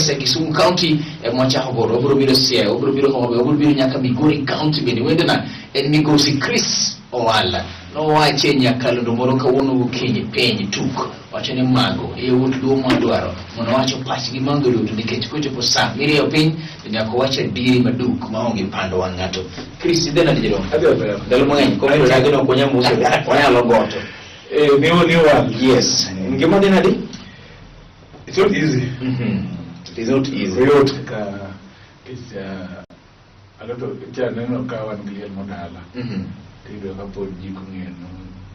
E Kisumu County ema wachako godo, wabiro biro Siaya, wabiro biro Homa Bay, wabiro biro nyaka Migori County bende. Wendena en Migosi Chris Owala. Nowache nyakalondo moro kawuono gokinyi piny tuk wacho ni mago e yawuot Luo mwadwaro mondo wacho pachgi maonge duto nikech kochopo sa mirieyo piny to nyaka wach adieri maduk maonge pando wang' ng'ato. Chris, idhi nade jaduong'? Adhi maber. Ndalo mang'eny kobedo dagi no ok wanyal mose, wanyalo goto. Eh, ni wal. Yes. Ngima dhi nade? It's not easy. It is not easy. Oyot kaka it's a lot of cha neno ka wan gi liel modala. Tiyudo ka pod jiko ng'eno,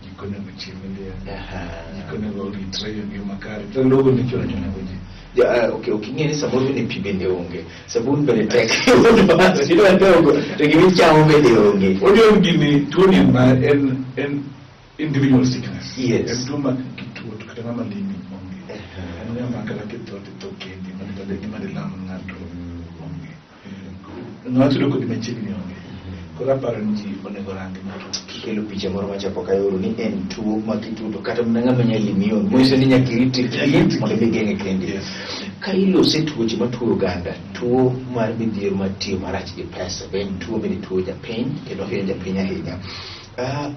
jiko onego chiem e liel. Jiko onego oritre e ngima makare. To logo ni chuno chuno ji. Ja, okay, ok ing'e ni samoro bende pi bende onge. Sabun bende tek. Idwa dogo, to gima ichamo bende onge. Odio gini tuo ni ma en individual sickness. En tuo ma kituo to kata ng'ama limi onge. En ng'ama kata kitho to itho kendi, mano gima dilam ng'ato onge. Ng'ama tudo kodi machiegni onge. Koro aparo ni ji onego rangi matut. Kelo picha moro machapo kayoro ni en tuo ma kituo to kata mana ng'ama nyalo limi onge. Manyiso ni nyaka iritri mondo mi igeng'e kendi. Ka ilose tuoche matuo oganda, tuo mar midhiero mar tiyo marach gi pesa, be en tuo bende tuo japiny kendo hinyo japiny ahinya.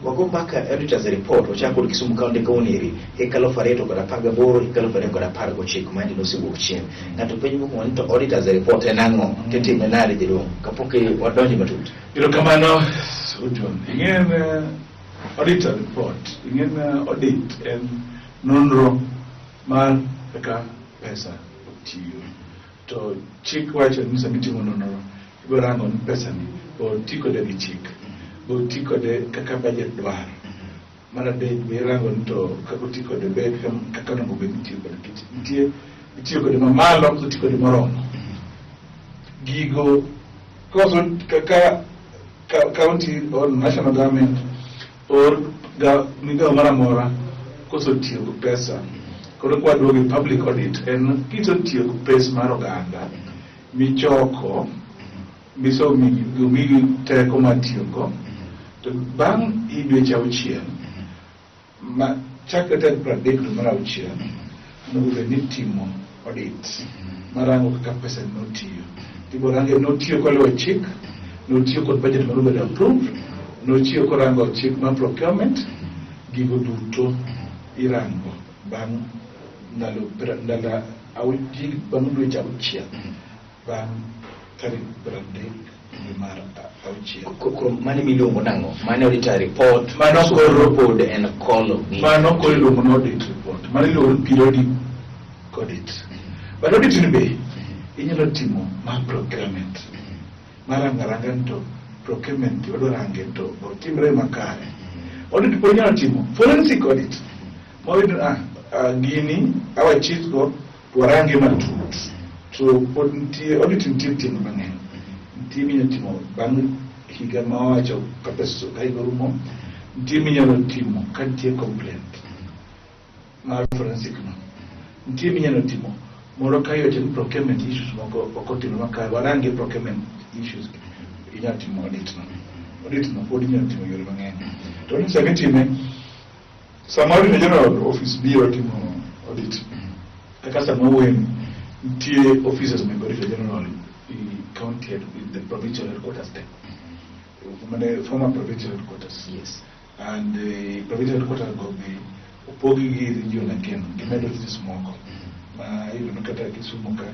Wago mbaka auditors report wachako kod Kisumu County kawuono eri hik 2018 hik 2019 mani nosewuok chien. Ng'ato penjo mokwongo ni to auditors report en ang'o? Titime nade jaduong'? Kapok wadonjo matut. Erokamano Ujon. Ing'en auditor report, ing'en audit en nonro mar kaka pesa otiyo. To chik wacho ni sama itimo nonro, ibiro rango ni pesa ni oti kode gi chik, be oti kode kaka budget dwaro. Mar adek be irango ni to kaka oti kode be kaka onego bed ni itiyo kode. Nikech nitie itiyo kode mamalo koso oti kode moromo. Gigo koso kaka county or national government or migawo moro amora koso tiyo gi pesa. Koro kwaduogo e public audit en kisetiyo gi pes mar oganda michoko misomiyi teko mar tiyogo to bang' dweche auchiel ma chakre tarik 30 dwe mar auchiel onego bed ni itimo audit marango kaka pesa notiyo. Tibo range notiyo koluwo chik, notiyo kod budget manobedo approved, notiyo korango chik mar procurement, gigo duto irango bang' ndalo bang' dweche auchiel bang' tarik 30 dwe mar auchiel. Koro mano miluongo nang'o? Mano auditor report. Mano koro pod en kolo gi. Mano koro iluongo ni audit report. Mano iluongo ni periodic audit. But audit ni be inyalo timo mar procurement. Mar rango aranga ni to procurement wadwa range to otimre makare. Audit pod inyalo timo forensic audit. Mawayudo gini awa chik go to warange matut. To pod nitie audit nitie tieng' mang'eny. Nitie minyalo timo bang' higa ma wawacho ka pesa ka higa orumo. Nitie minyalo timo ka nitie complaint mar forensic no. Nitie minyalo timo moro ka iwacho ni procurement issues moko ok otimre makare, warange procurement issues inyalo timo audit no. Audit no pod inyalo timo yore mang'eny. To audit sama itime, sama Auditor General office biro timo audit, kaka sama wuoyeni, nitie offices mag Auditor General i county head, the provincial headquarters te. Mane former provincial headquarters. And the provincial headquarters go be opogi gi region again, gimedo offices moko. Ma iyudo ni kata Kisumu ka,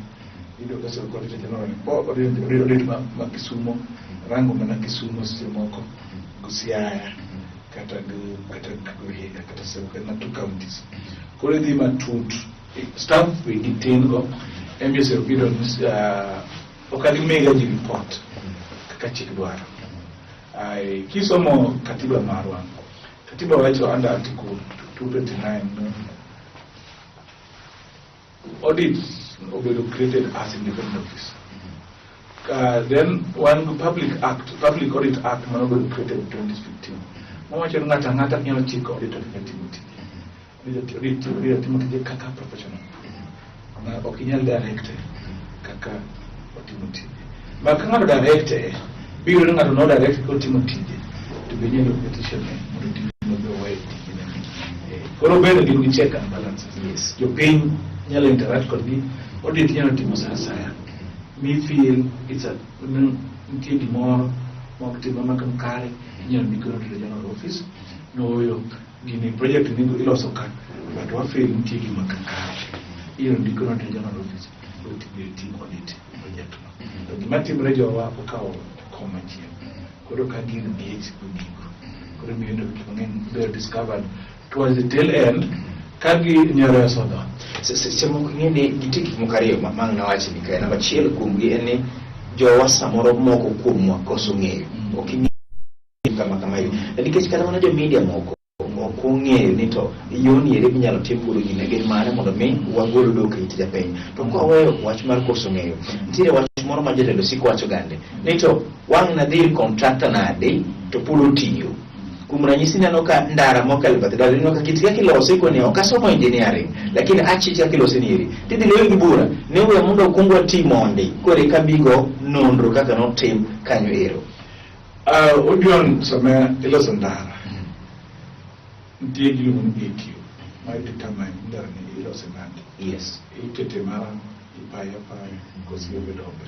iyudo ka sirkal Auditor General audit ma Kisumu, rango mana Kisumu seche moko, go Siaya, kata go kata Vihiga, kata na two counties. Koro idhi matut, staff be gitin go, emiyo osebiro ni ok gimiga ji report kaka chik dwaro. Ai, kisomo katiba marwa, katiba wacho under article 229 audits obedo created as independent office. Then one public act, Public Audit Act manobedo created in 2015. Mawacho ni ng'ato ang'ata nyalo chiko auditor kaka timo tije. Auditor timo tije kaka professional. Ma ok inyal direct kaka otimo tije. Ma ka ng'ato direct biro ni ng'ato no direct kotimo tije to be inyalo petition ne mondo tije no be owe tijene. Koro bende gin gi check and balances. Jopiny nyalo interact kodgi. Audit inyalo timo sa asaya. Mi feel it's a nitie gimoro mok timre mak kare, inyalo ndiko to the general office. Nooyo gini project ni iloso ka, but wa feel nitie gima ka kare. Inyalo ndiko to the general office to tim audit project no. To gima timre jowa okawo koma chien. Koro ka gin ng'ich go gigo. Koro miyo yudo gik mang'eny bedo discovered towards the tail end ka gi nyoro osodho. Seche moko ing'e ni nitie gik moko ariyo ma ang' nawach ni kae. Namba achiel kuomgi en ni jowa samoro moko kuomwa koso ng'eyo. Ok ing'eyo kama kama eri. Nikech kata mana jo media moko ok ong'eyo ni to yoni ere minyalo tim godo gine gin mane mondo mi wagol odok e it japiny. To kwaweyo wach mar koso ng'eyo, nitiere wach moro ma jatelo siko wacho gande ni to wang' nadhi ir contractor nade to pod otiyo. Kuom ranyisi ineno ka ndara mokalo e bath dala ineno ka kit kaka ilose ikoni ok asomo engineering lakini achich kaka ilose ni eri. Tidhi loyo gi bura ni we mondo okuong wati mondi koro eka bigo nonro kaka notim kanyo ero. Odion sama iloso ndara nitie giluongo ni AQ ma determine ndara ni ilose nade. Ikete maram, ipaye apaya, koso iome dope.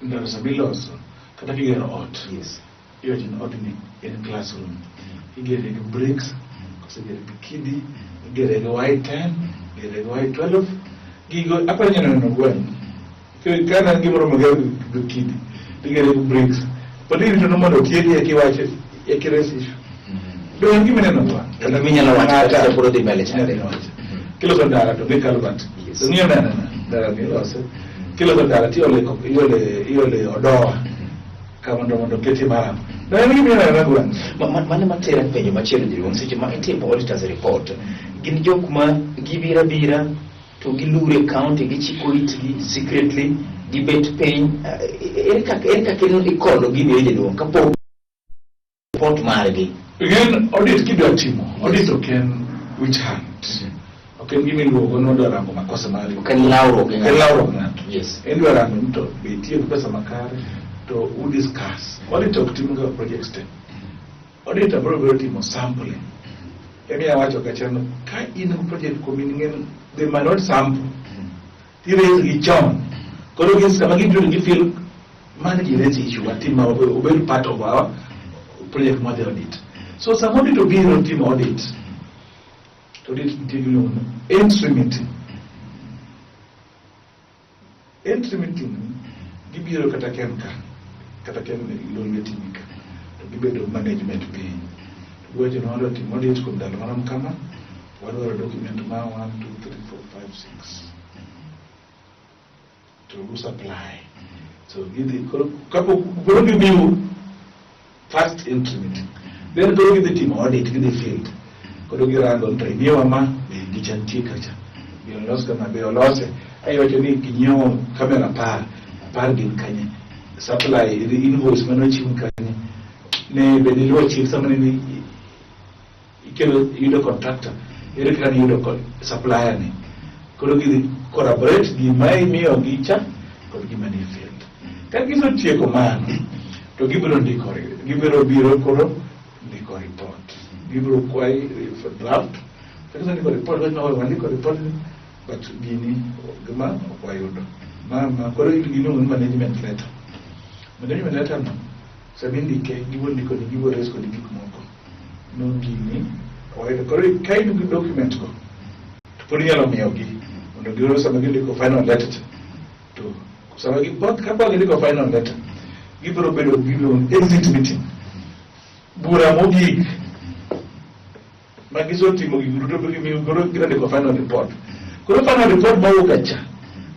Ndara sama iloso kata kigero ot iwacho ni odni en classroom. Igere gi bricks, koso igere gi kidi, igere gi Y10, igere gi Y12. Gigo aparo ni neno gweng'. Ka en gimoro moger gi kidi, igere gi bricks. Pod irito ni mondo otieki eka iwache eka iraise issue. Do en gima ineno go. En gima inyalo wacho kata pod odhi mbele chande. Kiloso ndara to gi culvert. To ng'iyo neno ndara ni ilose. Kiloso ndara to iole iole iole odowa. Ka mondo mondo ketie maram. Do en gima ineno gweng'. Mano matera penjo machielo jaduong' seche ma itimo auditors report gin jok ma gibiro abira to gilure e county gichiko itgi secretly gibet piny ere kaka ere kaka ikolo gini e jaduong' kapok report margi. Again, audit kidwa timo, audit ok en witch hunt. Ok en gima iluongo ni odwa rango makosa mari. Ok en lawruok gi Ok en lawruok ng'ato. En dwa rango ni to be itiyo gi pesa makare to u discuss. Audit ok tim ga projects te. Auditor biro biro timo sampling. Emiya wacho kacha ka in gi project kuom in ing'e they might not sample. Ti raise gi chon. Koro gin sama gibiro gi feel man gi raise issue watim ma obed part of our project mar audit. So sama audit obiro timo audit, to audit nitie gimiluongo ni entry meeting. Entry meeting gibiro kata ken ka, kata ken lolwe timi ka, to gibedo management piny. To giwacho ni wadwa timo audit kuom ndalo marom kama, wadwaro document ma 1, 2, 3, 4, 5, 6. To u supply. So gidhi koro kapok koro gimiu first entry meeting. Then koro gidhi timo audit, gidhi field. Koro girango ni to imiyowa ma, be gicha nitie kacha. Be olos kama, be olose. Ai wacho ni ginyiewo kamera 10, 10 gin kanye. Supply, invoice mane ochiw kanye. Ne be niluwo chik sama ne ikelo iyudo contractor, ere kaka niyudo supplier ni. Koro gidhi collaborate gima imiyogi cha kod gima nie field. Ka gisetieko mano, to gibiro ndiko, gibiro biro koro ndiko report. Gibiro kwayi for draft. Ka gisendiko report, wacho ni wandiko report ni, but gini gima ok wayudo. Ma koro giluongo ni management letter. Management letter no, sama indike, gibiro ndiko ni gibiro raise kodi gik moko. No gini wayudo. Koro ka in gi document go, to pod inyalo miyogi mondo giro sama gindiko final letter cha. To sama gi kapok gindiko final letter, gibiro bedo gi gimiluongo ni exit meeting. Bura mogik ma gisetimo gigo duto be gimiyo koro gindiko final report. Koro final report mawuok cha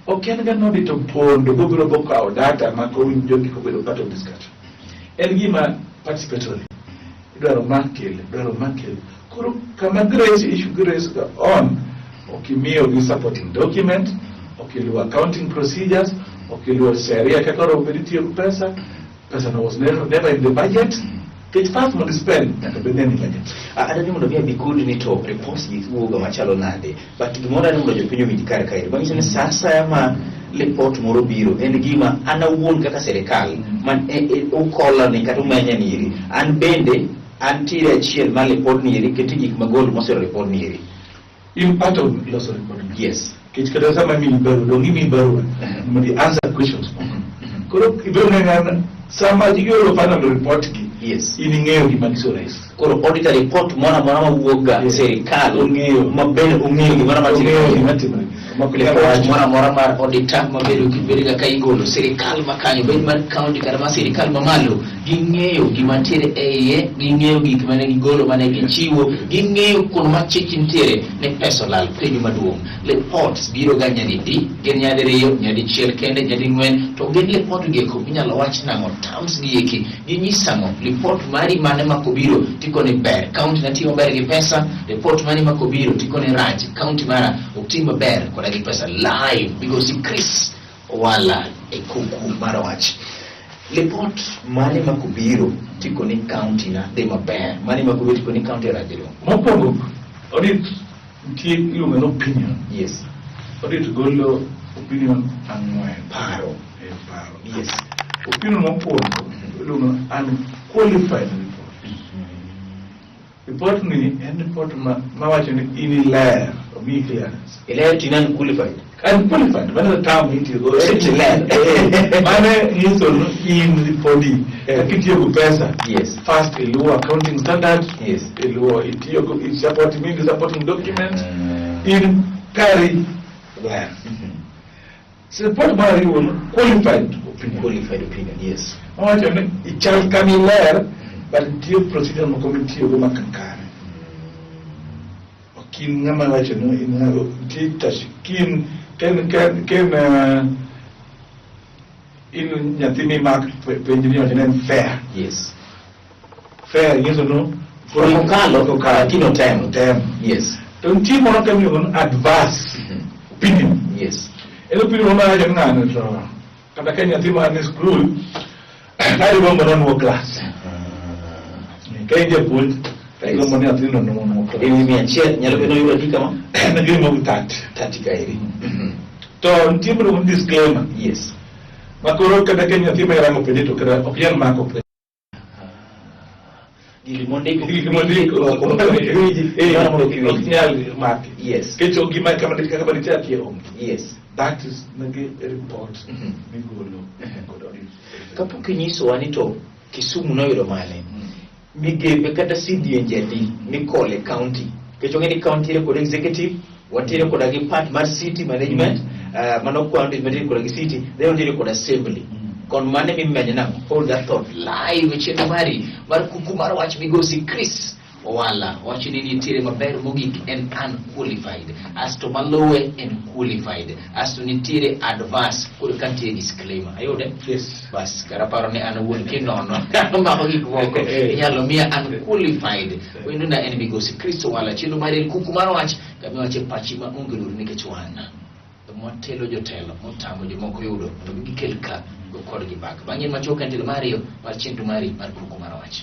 ok en ga audit opondo gobiro bokawo data ma kowinjo gik obedo part of discussion. En gima participatory. Idwaro ma kel, idwaro ma kel. Koro kama grace issue grace ga on, ok imiyo gi supporting document, ok iluwo accounting procedures, ok iluwo sheria kaka onego bed itiyo gi pesa, pesa no was never, never in the budget. Nikech first mondo spend nyaka bed ni en e budget. Adwa ni mondo mi abi kodi ni to reports gi wuoga machalo nade but gimoro adwa ni mondo jopiny owinj kar kaeri manyiso ni sa asaya ma report moro biro en gima an awuon kaka sirikal man ukola ni kata umenya ni eri an bende antiere achiel mar report ni eri kete gik magol mosero report ni eri. In part of loso report no. Yes. Kech kata sama imiyi barua, dong' imiyi barua mondo i answer questions moko. Koro ibiro ng'eyo sama gigolo final report gi, in ing'eyo gima giso raise. Koro auditor report moro amora mawuok ga sirikal Ong'eyo. ma bende ong'eyo gimoro amora Ong'eyo gima timore. Ma ok nyal Report wacho. moro amora mar auditor mabedo bedo ga ka igolo sirikal ma kanyo bed mar county kata mar sirikal mamalo ging'eyo gima ntiere e iye, ging'eyo gik mane gigolo mane gichiwo, ging'eyo kuond ma chich ntiere ni pesa olal. Penjo maduong', reports biro ga nyadidi, gin nyadiriyo, nyadichiel kende, nyading'wen, to gin report gi eko inyalo wach nang'o, terms gi eki ginyis ang'o? Report mari mane ma kobiro tikoni ber, county na tiyo maber gi pesa, report mari ma kobiro tikoni rach, county mara ok ti maber koda gi pesa. Live migosi Chris Owala e kuku mar wach. Report mane ma kobiro tikoni county na dhi maber, mane ma kobiro tikoni county rach jaduong'? Mokwongo, audit nitie iluongo ni opinion. Audit golo opinion ang'wen. Paro. Paro. Opinion mokwongo iluongo ni unqualified report. Report ni en report ma wacho ni in iler, omiyi clearance. Iler to in unqualified. Unqualified, mano e term mitiyogo. Iler. Mano nyiso ni in podi kaka itiyo gi pesa. First iluwo accounting standard. Iluwo itiyo gi support, imiyi supporting documents. In kari ler. Report mar ariyo ni qualified opinion. Qualified opinion, yes. Owacho ni ichal kama iler, but nitie procedure moko mitiyogo ma kakare. Ok in ng'ama wacho ni in ng'ama nitie tash kin ken ken ken in nyathi mimak penj ni wacho ni en fair. Fair nyiso no Okalo, lakini otemo. Otemo. To nitie moro ka miluongo ni adverse opinion. En opinion ma wacho ni ng'ano to kata ka nyathi ma ni skul adwa mondo onuo klas. Ka in japuonj, to igombo ni nyathino onuo klas. E wi 100 nyalo bedo noyudo adi kama? Ne gin mag 30. 30 kaeri. To nitie miluongo ni disclaimer. Ma koro kata ka nyathi ma irango penje to kata ok nyal mako penjo. Gik mondiko Gik mondiko ok winji. Ok nyal maki. Nikech ok gima kama kaka dichakie onge. That is magi report migolo kod audit. Kapok inyisowa ni to Kisumu noyudo mane, migepe kata sidienje adi mikole county, nikech ong'e ni county nitiere kod executive, wantiere koda gi part mar city management, mano county mantiere koda gi city, then wantiere kod assembly. Kon mane mimenyo nang'o? Hold that thought live e chenro mari mar kuku mar wach migosi Chris Owala wacho ni nitiere maber mogik en unqualified, asto maluwe en qualified, asto nitiere adverse, koro ka nitie disclaimer. Ayude? Bas, kara paro ni an awuon kinono mako gik moko inyalo miya unqualified. Wendo na en migosi Chris Owala, chenro mar en kuku mar wach kama iwache pachi ma onge luoro nikech wan mwatelo jotelo motamo jomoko yudo mondo gikel ka go kodgi mbaka. Bang'e machuok en tielo mar ariyo mar chenro mari mar kuku mar wach.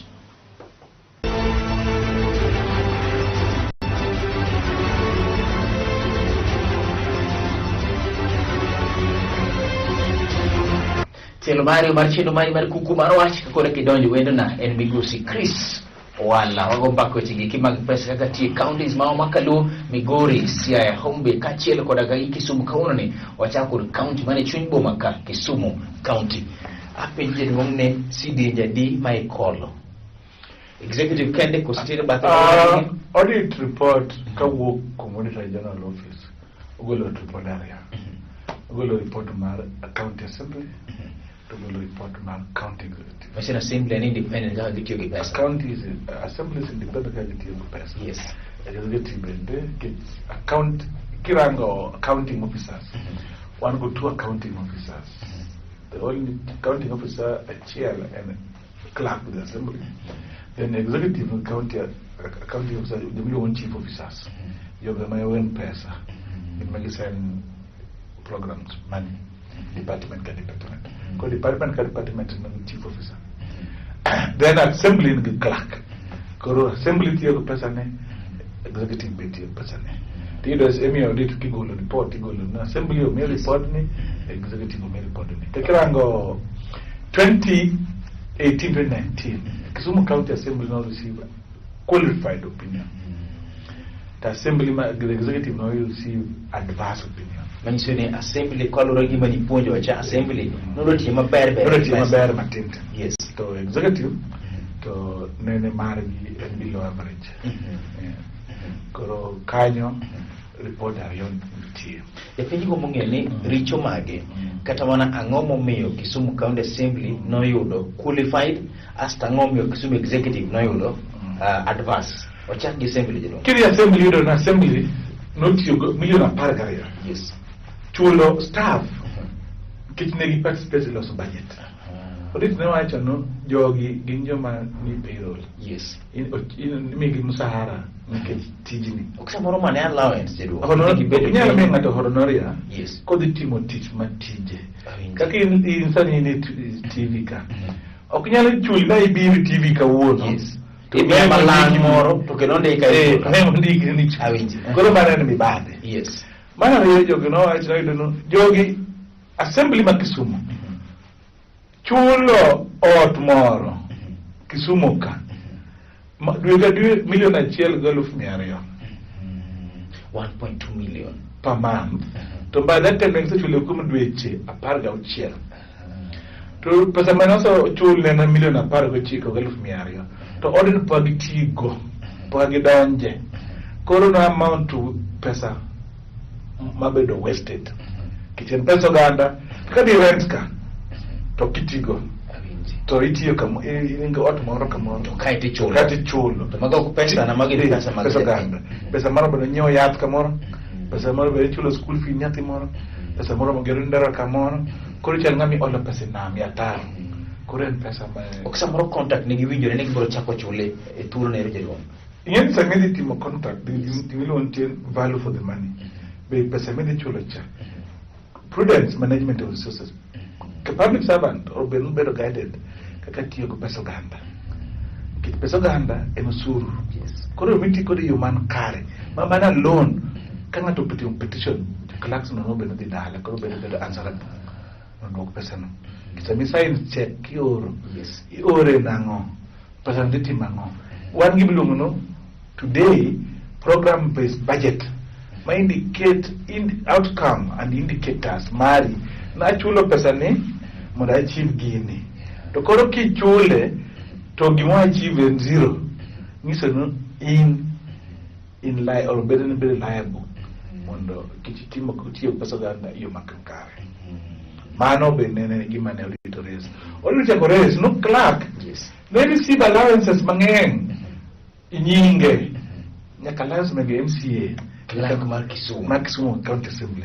Tielo mar ariyo mar chenro mari mar kuku mar wach koro kidonjo wendona en migosi Chris Owala. Wago mbaka weche giki mag pesa kaka tie counties ma Makaluo, Migori, Siaya, Homa Bay kaachiel koda ka gi Kisumu. Kawuono ni wachako kod county mane chuny boma ka Kisumu County. Apenjo jaduong' ne sidienje adi ma ikolo? Executive kende koso nitiere bathe moro? Audit report kawuok kuom Auditor General Office ogolo report ariyo. Ogolo report mar County Assembly to ogolo report mar County Executive. Manyiso ni Assembly en independent kaka gitiyo gi pesa. County is, Assembly is independent kaka gitiyo gi pesa. Executive bende nikech account kirango accounting officers wan go 2 accounting officers. The only accounting officer achiel en clerk with the assembly. Then executive and county accounting officer, joma iluongo ni chief officers. Jogo ema wen pesa. Gin ma gisign programs money department ka department. Ko department ka department nigi chief officer. Then assembly nigi clerk. Koro assembly tiyo gi pesa ne, executive be tiyo gi pesa ne. Tiyudo imiyo audit kigolo report igolo ne assembly omiyo report ni, executive omiyo report ni. To kirango 2018-2019, Kisumu County Assembly no receive qualified opinion. The assembly, the executive no receive adverse opinion. Manyiso ni assembly kaluwore gi gima nipuonjo cha assembly nodo tiyo maber ber. Nodo tiyo maber matin. Yes. To executive to nene margi en below average. Yeah. Koro kanyo report ariyo nitie. Japiny gombo ng'eyo ni richo mage kata mana ang'o momiyo Kisumu County Assembly noyudo qualified asto ang'o momiyo Kisumu Executive noyudo adverse. Ochak gi assembly jaduong'. Kidhi assembly yudo na assembly notiyo go milion 12. Yes. Chulo staff nikech ne gi participate e loso budget. Audit ne wacho no jogi gin joma ni payroll. Yes. Imigi msahara nikech tijni. Ok samoro mane allowance jaduong'. Ok inyal miyo ng'ato honoraria Yes. kodhi timo tich ma tije. Awinjo. Kaka in sani in e TV ka. Ok inyal chuli na ibiro e TV kawuono. Yes. To Imiya ne malang' ondiki moro to kendo ondika e Eh, ne ondiki ni chuli. Awinjo. Koro mano en mibadhi. Yes. Mar ariyo jogi nowacho noyudo no jogi assembly ma Kisumu chulo ot moro Kisumu ka dwe ka dwe milion 1.2 million. 1.2 million. Per month. To by that time ne gisechulo kuom dweche 16. To pesa mane osechul ne en milion 19.2 million. To odno pok gitigo, pok gidonje. Koro no amount to pesa mabedo wasted. Nikech en pesa oganda, kaka dhi rent ka, to kitigo. Awinji. To itiyo kamo, in gi ot moro kamoro. To kae to ichulo. Kae to ichulo. To mago ok pesa na, magi Eh, pesa mag pesa japiny. oganda. Pesa moro bende nyiewo yath kamoro. Pesa moro bende ichulo school fee nyathi moro. Pesa moro gero ndara kamoro. Koro chal ng'ama iolo pesa e nam e ataro. Koro en pesa ma Ok samoro contract ne giwinjore ni gibiro chako chule e thuolo no ero jaduong'. Ing'e ni sama idhi timo contract, gimiluongo ni nitie value for the money. Be pesa midhi chulo cha. Prudence management of resources. Ka public servant obedo bedo guided kaka tiyo gi pesa oganda. Nikech pesa oganda en osuru. Yes. Koro miti kode e yo man kare. Ma mana loan ka ng'ato otimo petition, clerks no nobedo dhi dala koro bedo bedo answerable. Mondo duok pesa no. Sama i sign check kioro, Yes. iore nang'o? Pesa no dhi timo ang'o? Wan gi miluongo no today program based budget ma indicate in outcome and indicators mari nachulo pesa ni mondo achieve gini to koro kichule to gima achieve en zero nyiso ni in li or bedo ni bedo liable mondo kik itimo tiyo gi pesa oganda e yo makare. Mano be nene gima ne audit raise. Audit chako raise no clerk ne receive allowances mang'eny e nyinge nyaka allowance mege MCA. Clerk mar Kisumu. Mar Kisumu County Assembly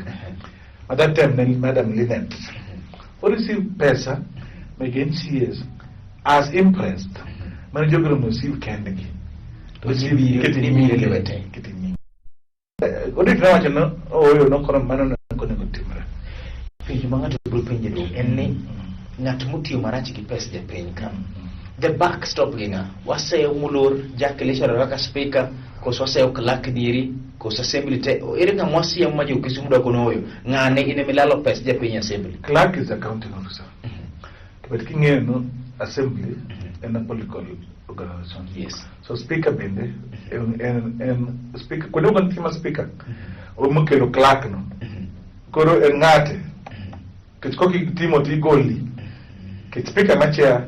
at that time ne Madam Linet o receive pesa mege MCAs as imprest mane jogo romo receive kendgi. To nimire nyinge. Lwete. Kete nyinge. Audit nowacho no ooyo nokoro mano ne ok onego timre. Penjo ma ng'ato biro penjo dong en ni ng'at motiyo marach gi pes japiny ka the buck stop gi ng'a? Waseyo molor Jack Lesharo kaka speaker koso waseyo clerk nieri koso assembly te ere ng'ama wasiemo ma jo Kisumu dwa kono oyo ng'ane in emilalo pes japiny assembly? Clerk is accounting officer. But king'eyo no assembly en a political organization. So speaker bende en speaker kuonde moko nitie ma speaker omokelo clerk no. Koro en ng'ate. Nikech kok itimo to igoli. Nikech speaker ma chair